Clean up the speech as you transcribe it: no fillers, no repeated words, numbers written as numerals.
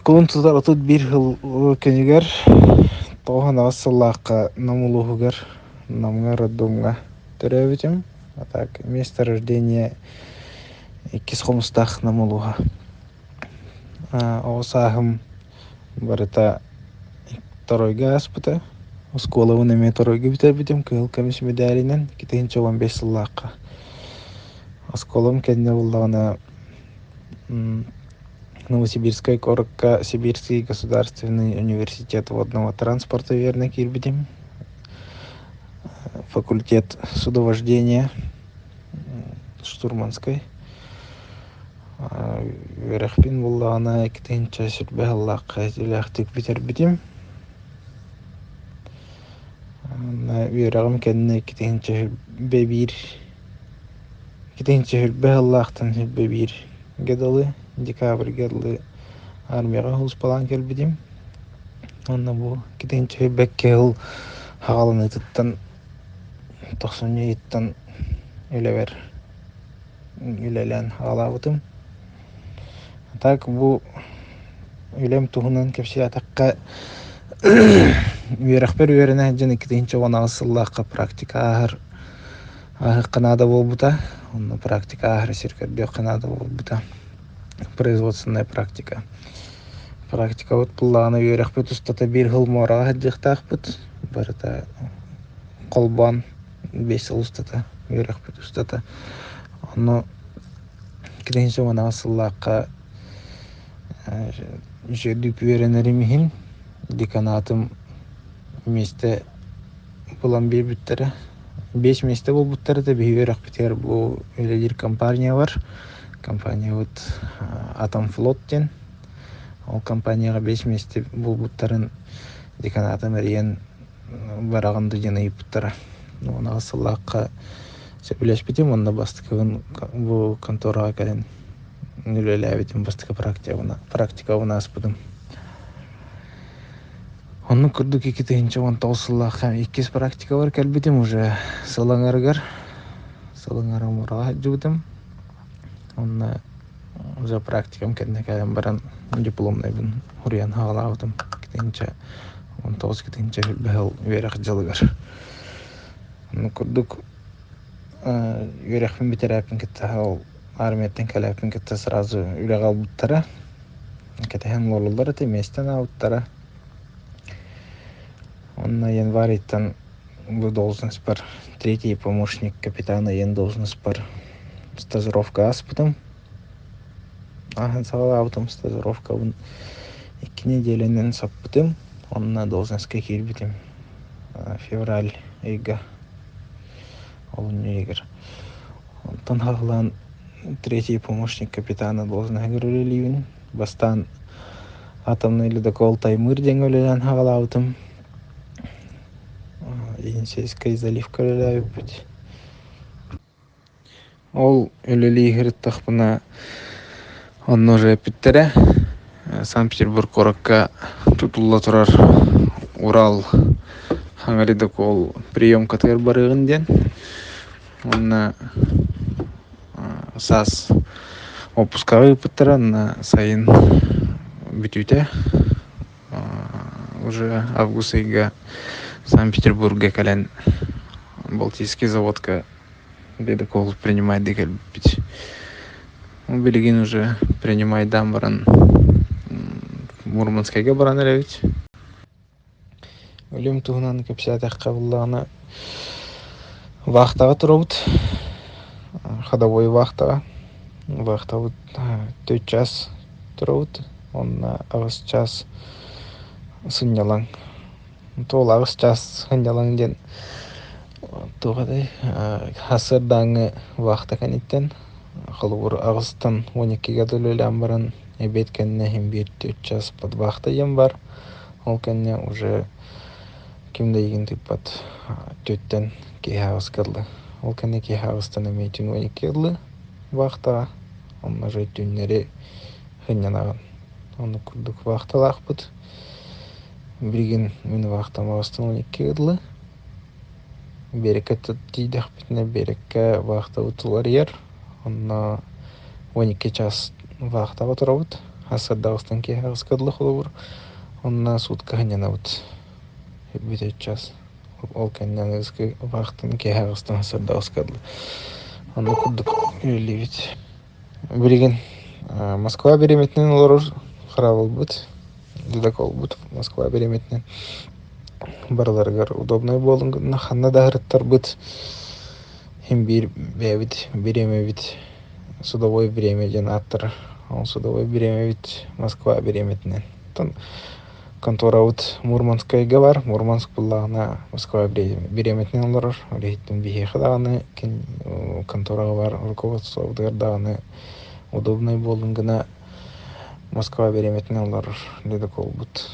Кулун тутар 31 сыл күнүгэр 98 сыллаахха Нам улууһугар Намҥа роддомҥа төрөөбүтүм. А так место рождения Иккис Хомустаах Нам улууһа. Оҕо сааһым барыта Торуойга ааспыта. Оскуолабын эмиэ Торуойга бүтэрбитим кыһыл көмүс мэдээлинэн 2015 сыллаахха. Оскуолам кэннэ буоллаҕына Новосибирскай куоракка Сибирский государственный университет водного транспорта үөрэнэ киирбитим. Факультет судовождения штурманскай. Үөрэхпин буллаҕына икки сүрбэ сыллаахха үлээхтик бүтэрбитим. Уонна үөрэҕим кэннэ 2001 2001 сыллаахтан 21-гэ дылы, декабрьга дылы армияҕа сулууспалаан кэлбитим. Уонна бу 2001 сыл саҕаланыытыттан тохсунньу ыйыттан үлэбэр үлэлээн саҕалаабытым. Так бу үлэм туһунан кэпсээтэххэ үөрэхпэр үөрэнэ сылдьан 2018 сыллаахха практика ааһар ааһыахха наада буолбута. Онно практика ааһар сир көрдүөххэ наада буолбута. Производственная практика. Практикабыт буллаҕына үөрэхпит устата биир сыл муораҕа сылдьыахтаахпыт. Барыта холбоон 5 сыл устата үөрэхпит устата. Ону 2018 сыллаахха үчүгэйдик үөрэнэрим иһин деканатым миэстэ булан биэрбиттэрэ. 5 миэстэ булбуттара да биһиги үөрэхпитигэр бу үлэлиир компания бар. Компаниябыт Атомфлот диэн. Ол компанияҕа 5 миэстэ булбуттарын деканатым эрийэн бараҕын дуу диэн ыйыппыттара. 18 сыллаахха сөбүлэспитим уонна бастакыбын бу контораҕа кэлэн үлэлээбитим бастакы практикабын ааспытым. Оннук курдук 2019 сыллаахха иккис практикабар кэлбитим уже сыл аҥарыгар. Сыл аҥара муораҕа сылдьыбытым. Онно уже практикам кэннэ кэлэн баран дипломнайбын суруйан саҕалаабытым. 2019 2020 үөрэх дьылыгар. Оннук курдук үөрэхпин бүтэрээппин кытта ол армияттан кэлээппин кытта сразу үлэҕэ ылбыттара. Кэтэһэн олороллор этэ, миэстэн аабыттара. Онно январь ыйтан бу должностьпар третий помощник капитана иэн должностьпар стажировка ааспытым. Ааһан саҕалаабытым стажировкабын 2 неделянан саппытым. Онно должностька киирбитим февраль ыйга, олунньу ыйыгар. Онтон саҕалаан третий помощник капитана должноһыгар үлэлиибин. Бастаан атомный ледокол Таймыр диэҥҥэ үлэлээн саҕалаабытым. Енисейскай заливка үлэлээбиппит. Ол үлэлии сырыттахпына онно уже эппиттэрэ Санкт-Петербург куоракка тутулла турар Урал хаҥа ледокол приемкатыгар барыаҕын диэн. Уонна саас уоппускаҕа ыыппыттара уонна сайын бүтүүтэ уже август ыйга Санкт-Петербурга кэлэн Балтийский заводка ледокол принимайдыы кэлбиппит. Билигин уже принимайдаан баран Мурманскайга баран эрэбит. Өлүм туһунан кэпсээтэххэ буоллаҕына вахтаҕа турабыт, ходовой вахтаҕа. Вахтабыт 4 чаас турабыт уонна 8 чаас сынньалаҥ. Туол 8 чаас сынньалаҥ диэн туох этэй сарсыардааҥҥы вахта кэнниттэн холобур 8-тан 12-гэ дылы үлэлээн баран эбиэт кэннэ иһин биир 4 чаас подвахта диэн баар. Ол кэннэ уже ким да эйигин тыыппат түөттэн киэһэ аҕыска дылы. Ол кэннэ киэһэ аҕыстан эмиэ түн 12 дылы вахтаҕа. Онно уже түүннэри сынньанаҕын. Оннук курдук вахталаахпыт. Билигин мин вахтам аҕыстан 12 дылы. Биэрэккэ тиийдэхпитинэ биэрэккэ вахтабыт уларыйар. Онно 12 час вахтаҕа турабыт. Сарсыарда аҕыстан киэһэ аҕыска дылы холобур. Онно суутка сынньанабыт. Бүтэр час. Ол кэннэ аныгыскы вахтаны киэһэ аҕыстан сарсыарда аҕыска дылы. Оннук курдук үлэлиибит. Билигин Москва бириэмэтинэн олорор хараабылбыт, ледоколбут Москва бириэмэтинэн барыларыгар удобнай буоллун гына ханна да аһарыттарбыт син биир бэйэбит бириэмэбит судовой время диэн ааттанар. Ол судовой бириэмэбит Москва бириэмэтинэн. Оттон конторабыт Мурманскайга баар. Мурманск буоллаҕына Москва бириэмэтинэн олорор. Ол иһиттэн биһиэхэ даҕаны контораҕа баар руководствобытыгар даҕаны удобнай буоллун гына Москва бириэмэтинэн олорор ледоколбут.